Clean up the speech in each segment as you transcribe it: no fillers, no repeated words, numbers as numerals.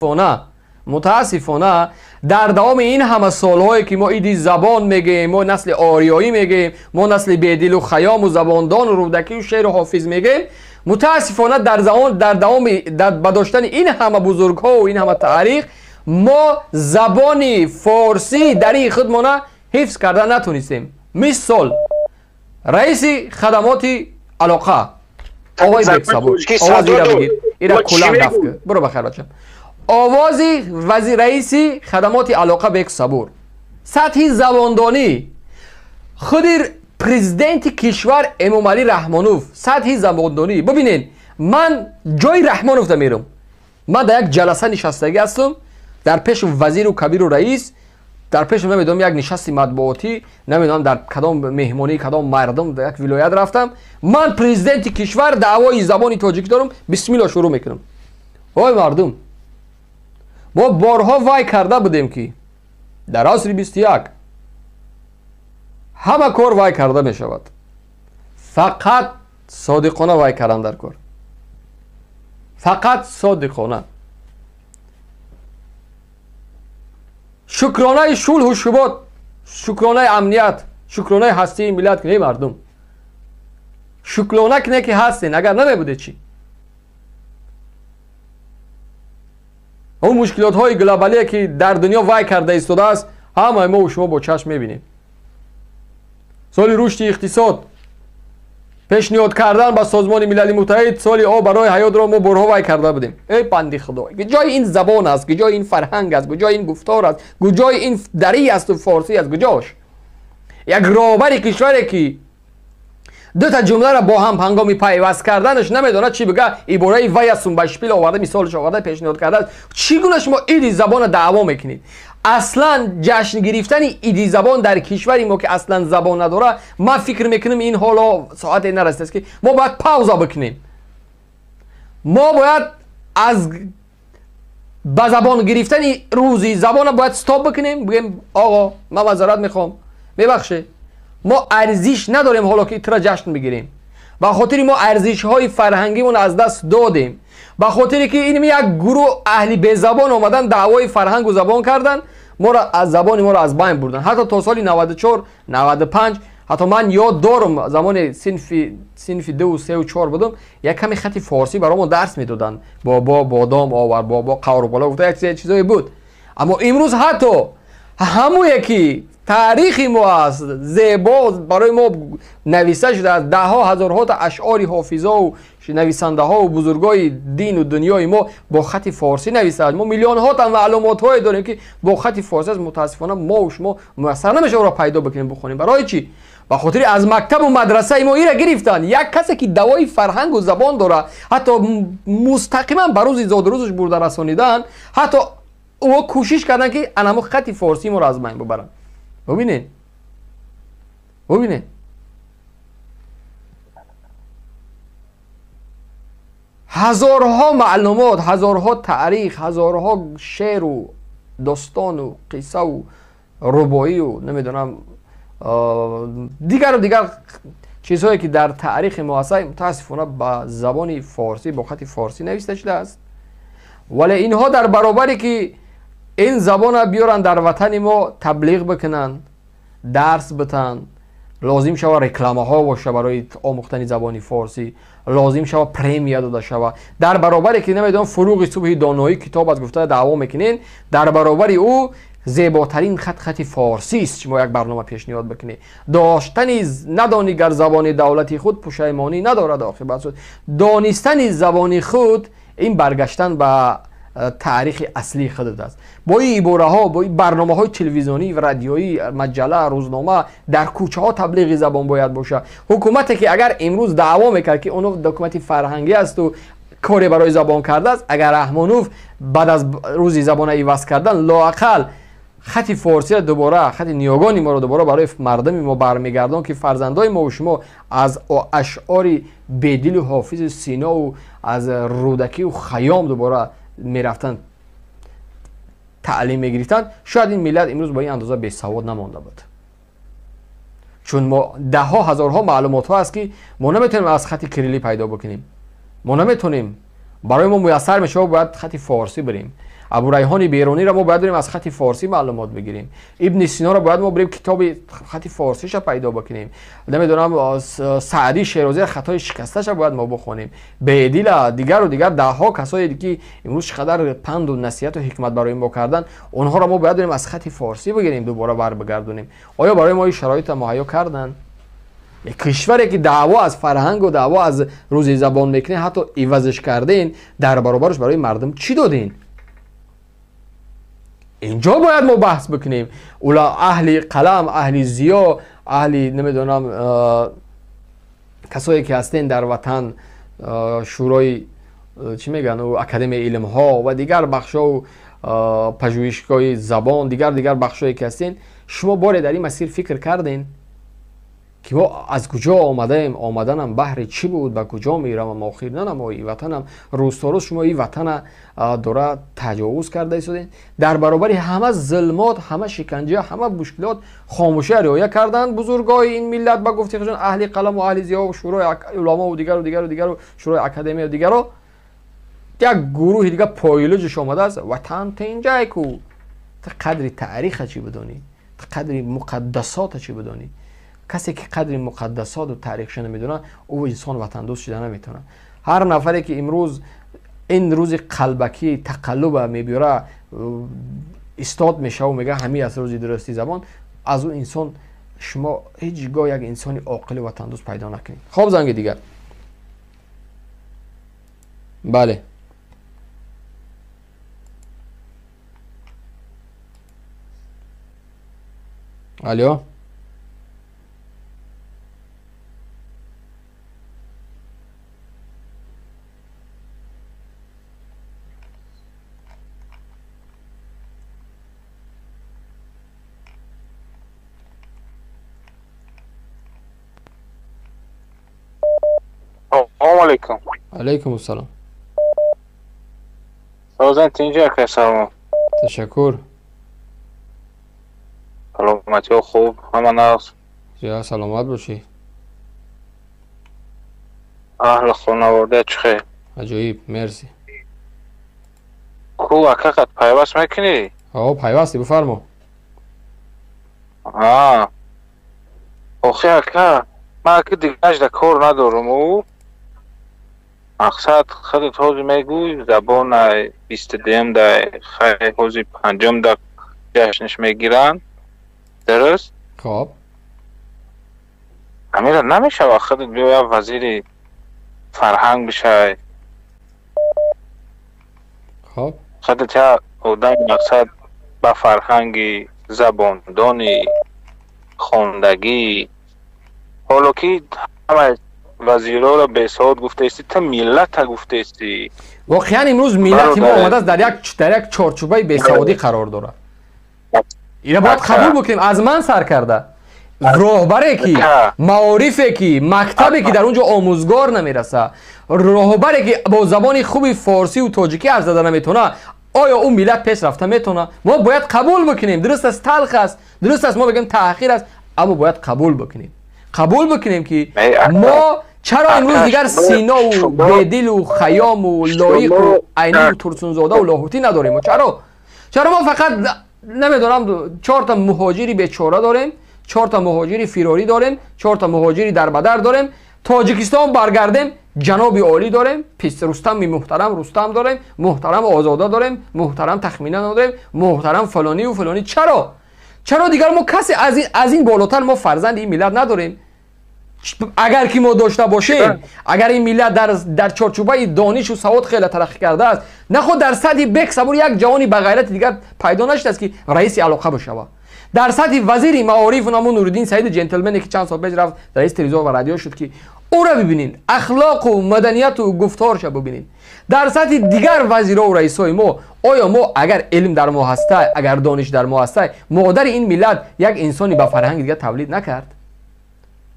Мутаассифона дар давоми ин ҳама солҳое ки мо иди забон мегӯем, мо насли ориёӣ мегӯем, мо насли Бедилу Хаёму забондону Рӯдакию шеъру Ҳофиз мегӯем, мутаассифона дар давоми ба доштани ин ҳама бузургҳову ин ҳама таърих мо забони форсии дарии худмона ҳифз карда натонистем. Мисол, раиси хадамоти алоқа оғои Бексабур, овози ира бигир, ира кулан дафт кун, буро бахайр бачам. Овози раиси хадамоти алоқа Бексабур, сатҳи забондонӣ худи президенти кишвар Эмомалӣ Раҳмонов, сатҳи забондонӣ бибинед. Ман ҷои Раҳмоновда мерам, ман дар як ҷаласа нишастагӣ ҳастам, дар пеши вазиру кабиру раис, дар пеши намедонам як нишасти матбуотӣ, намедонам дар кадом меҳмонии кадом мардум дар як вилоят рафтам. Ман президенти кишвар даъвои забони тоҷикӣ дорам, бисмилло шурӯъ мекунам. Ой мардум, мо борҳо вай карда будем, ки дар асри 21 ҳама кор вай карда мешавад, фақат содиқона вай кардан дар кор, фақат содиқона. Шукронаи сулҳу шубот, шукронаи амният, шукронаи ҳастии миллат кунед мардум, шукрона кунед ки ҳастен, агар намебудед чӣ? Он мушкилотҳои глобалие ки дар дунё вай карда истодааст, ҳамаи мо шумо бо чашм мебинем. Соли рушди иқтисод пешниҳод кардан ба Созмони Милали Муттаҳид, соли об барои ҳаётро мо борҳо вай карда будем. Эй панди худо, куҷои ин забон аст, куҷои ин фарҳанг аст, куҷои ин гуфтор аст, куҷои ин дарӣ асту форсӣ аст, куҷош? Як роҳбари кишваре ки дута ҷумларо бо ҳам ҳангоми пайваст карданаш намедонад чӣ бигӯяд, ибораи вай астум ба шпил оварда, мисолаш оварда пешниҳод кардааст. Чӣ гуна шумо иди забонро даъво мекунед? Аслан ҷашн гирифтани иди забон дар кишвари мо ки аслан забон надорад, ман фикр мекунам ин ҳоло соате нарасидааст ки мо бояд пауза бикунем. Мо бояд аз ба забон гирифтани рӯзи забонро бояд стоп бикунем, бигӯем оғо ман мазарат мехоҳам, мебахшед, мо арзиш надорем ҳоло ки тура ҷашн бигирем. Ба хотири мо арзишҳои фарҳангимон аз даст додем, ба хотире ки ин як гурӯҳ аҳли безабон омадан даъвои фарҳангу забон кардан, моро аз забони моро аз байн бурдан. Ҳатто то соли 94 95 ҳатто ман ёд дорам, замони синфи 2 3 4 будам, як ками хати форсӣ барои мо дарс медоданд. Бобо бодом овар, бобо қавру бола гуфта як чизое буд. Аммо имрӯз ҳатто ҳамое ки таърихи мо аст, зебо барои мо нависта шудааст, даҳҳо ҳазорҳо та ашъори ҳофизову нависандаҳову бузургои дину дунёи мо бо хати форсӣ нависааст. Мо миллионҳо та маълумотҳое дорем ки бо хати форсӣ аст. Мутаассифона мову шумо муяссар намешавад ӯро пайдо бикунем, бихонем. Барои чӣ? Ба хотири аз мактабу мадрасаи мо ира гирифтанд. Як касе ки давои фарҳангу забон дорад, ҳатто мустақиман ба рӯзи зодрӯзаш бурда расонидан, ҳатто ӯ кӯшиш карданд ки анамо хати форсии моро аз байн бубаранд. Бубинед, бубинед, ҳазорҳо маълумот, ҳазорҳо таърих, ҳазорҳо шеъру достону қиссаву рубоию намедонам дигару дигар чизҳое ки дар таърихи мо ҳаст, мутаассифона ба забони форсӣ, бо хати форсӣ нависта шудааст. Вале инҳо дар баробаре ки ин забонро биёранд дар ватани мо таблиғ бикунанд, дарс битанд, лозим шава рекламаҳо боша барои омӯхтани забони форсӣ, лозим шава премия дода шава. Дар баробаре ки намедонам фуруғи субҳи доноӣ китоб аст гуфта даъво мекунед, дар баробари ӯ зеботарин хат хати форсист шумо як барнома пешниҳод бикунед. Доштани надонӣ гар забони давлати худ пушаймонӣ надорад оқибат. Донистани забони худ ин баргаштан ба таърихи аслии худат аст. Бо ин ибораҳо, бо ин барномаҳои телевизионӣ, радиоӣ, маҷалла, рӯзнома дар кӯчаҳо таблиғи забон бояд бошад. Ҳукумате ки агар имрӯз даъво мекард ки он ҳукумати фарҳангӣ асту коре барои забон кардааст, агар Раҳмонов баъд аз рӯзи забона иваз кардан лоақал хати форсиро дубора, хати ниёгони моро дубора барои мардуми мо бармегардон, ки фарзандои мову шумо аз ашъори Бедилу Ҳофизу Синову аз Рӯдакию Хаём дубора мерафтанд, таълим мегирифтанд, шояд ин миллат имрӯз ба ин андоза бесавод намонда буд. Чун мо даҳҳо ҳазорҳо маълумотҳо аст ки мо наметавонем аз хати кирилӣ пайдо бикунем, мо наметавонем, барои мо муяссар мешавад бояд хати форсӣ бирем. Абурайҳони Беруниро мо бояд бирем аз хати форсӣ маълумот бигирем. Ибни Синоро бояд мо бирем китоби хати форсиша пайдо бикунем. Намедонам, Саъдии Шерозиро хатҳои шикасташа бояд мо бихонем. Бедила, дигару дигар даҳҳо касое ки имрӯз чӣ қадар панду насиҳату ҳикмат барои мо кардан, онҳоро мо бояд бирем аз хати форсӣ бигирем, дубора барбигардонем. Оё барои мо ин шароитро муҳайё карданд? Кишваре ки даъво аз фарҳангу даъво аз рӯзи забон мекунед, ҳатто ивазш карден, дар баробараш барои мардум чӣ доден? Инҷо бояд мо баҳс бикунем. Ула аҳли қалам, аҳли зиё, аҳли намедонам, касое ки ҳастен дар ватан, шӯрои чӣ мегӯянд, академияи илмҳо ва дигар бахшҳоу пажӯҳишгоҳи забон, дигар бахшҳое ки ҳастен, шумо боре дар ин масир фикр карден ки мо аз куҷо омадаем, омаданам баҳри чӣ буд, ба куҷо меравам, охир нанамои ватанам. Рӯз то рӯз шумо ин ватана дора таҷовуз карда истодед. Дар баробари ҳама зулмот, ҳама шиканҷа, ҳама мушкилот хомӯшия риоя карданд бузургои ин миллат, ба гуфти худшон аҳли қаламу аҳли зиё, шӯрои уламову дигару дигару дигару шӯрои академияу дигаро. Як гурӯҳи дига пойлуҷаш омадааст. Ватан тинҷай ку, ту қадри таъриха чӣ бидонӣ, ту қадри муқаддасота чӣ бидонӣ? Касе ки қадри муқаддасоту таърихша намедонад, ӯ инсон ватандӯст шуда наметавонад. Ҳар нафаре ки имрӯз ин рӯзи қалбакӣ тақаллуба мебиёра, истод мешаву мега ҳамин аст рӯзи дурусти забон, аз ӯ инсон шумо ҳеҷ гоҳ як инсони оқили ватандӯст пайдо накунед. Хоб, занги дигар. Бале. Алло. Салом алейкум. Алейкум ассалом. Созан тинҷа ака, салом. Ташаккур. Саломатиҳо хуб, ҳама нағз. Я, саломат бошӣ. Аҳли хонавода чӣ хел? Аҷоиб, мерси. Ку ака қад пайваст мекунӣ? Ҳо, пайвастӣ, бифармо. А. Охи ака, ман ака дигарашда кор надорам ӯ. Мақсад худат ҳозир мегӯй, забонай 22-м дай, хай ҳозир 5-м да ҷашнш мегиранд. Дуруст? Хоб. Ҳамира намешавад худат биёя вазири фарҳанг бишавӣ. Хоб. Худат як одами мақсад ба фарҳанги забондони, хондагӣ. Ҳоло ки ҳама вазирҳоро бесавод гуфтаистӣ, ту миллата гуфтаистӣ. Воқеан имрӯз миллати мо омадааст дар як чорчӯбаи бесаводӣ қарор дорад. Ина бояд қабул бикунем, аз ман сар карда. Роҳбаре ки, маорифе ки, мактабе ки дар он ҷо омӯзгор намераса, роҳбаре ки бо забони хуби форсиву тоҷикӣ ҳарф зада наметавона, оё ӯ миллат пеш рафта метавона? Мо бояд қабул бикунем. Дуруст аст, талх аст, дуруст аст, мо мегӯем таъхир аст, аммо бояд қабул бикунем. Қабул бикунем ки мо чаро имрӯз дигар Синову Бедилу Хайёму Лоиқу Айниву Турсунзодаву Лоҳутӣ надорем? Чаро? Чаро мо фақат намедонам 4 та муҳоҷири бечора дорем, 4 та муҳоҷири фирорӣ дорем, 4 та муҳоҷири дарбадар дорем, Тоҷикистон баргардем, ҷаноби олӣ дорем, Рустами муҳтарам Рустам дорем, муҳтарам Озода дорем, муҳтарам Тахмина дорем, муҳтарам фалониву фалонӣ. Чаро? Чаро дигар мо касе аз ин болотар мо фарзанди ин миллат надорем? Агар ки мо дошта бошем, агар ин миллат дар чорчӯбаи донишу савод хеле тараққӣ кардааст, наход дар сатҳи бек сабур як ҷавони бағайрати дигар пайдо нашудааст ки раиси алоқа бишавад. Дар сатҳи вазири маориф намо Нуриддин Саиди ҷентлмене ки чанд сол пеш рафт раиси телевизион ва радио шуд, ки ӯро бибинед, ахлоқу маданияту гуфторша бибинед. Дар сатҳи дигар вазирову раисҳои мо, оё мо агар илм дар мо ҳастай, агар дониш дар мо ҳастай, модари ин миллат як инсони ба фарҳанги дигар тавлид накард?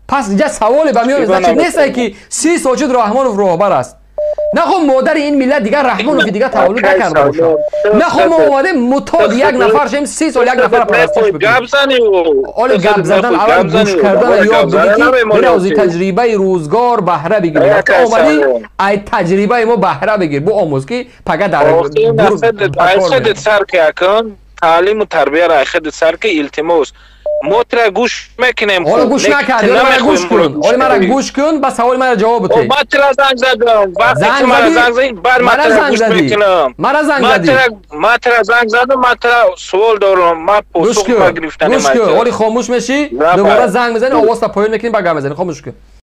Пас инҷа саволе ба миён значит нестай ки 30 сол шуд Раҳмонов роҳбар аст. Нахо модари ин миллат дигар Раҳмонови дигар таваллуд накарда бошад. Нахо мо омадем мутод як нафар шем, 30 сол як нафара парастиш бикунем. Оли гап задан аввал гӯш кардана ёд бигир, ки биравзи таҷрибаи рӯзгор баҳра бигирӣ. Вақте омадӣ, ай таҷрибаи мо баҳра бигир, бу омӯз, ки пага дар Сар ки акун таълиму тарбияро ай худат сар ки, илтимос, мо тира гӯш мекунем. Ҳоло гӯш накардӣ. Ҳоло мара гӯш кун, ҳоло мара гӯш кун, ба саволи мара ҷавоб бите. Ман тира занг задам, вақте ки мара занг задӣ, баъд ман тира гӯш мекунам. Мара занг задӣ? Ман тира занг задам, ман тира суол дорам, ман посух нагирифтанем. Гӯш кун, ҳоли хомӯш мешӣ, дубора занг мезанӣ, овозта поён мекунӣ, ба гап мезанӣ. Хомӯш кун.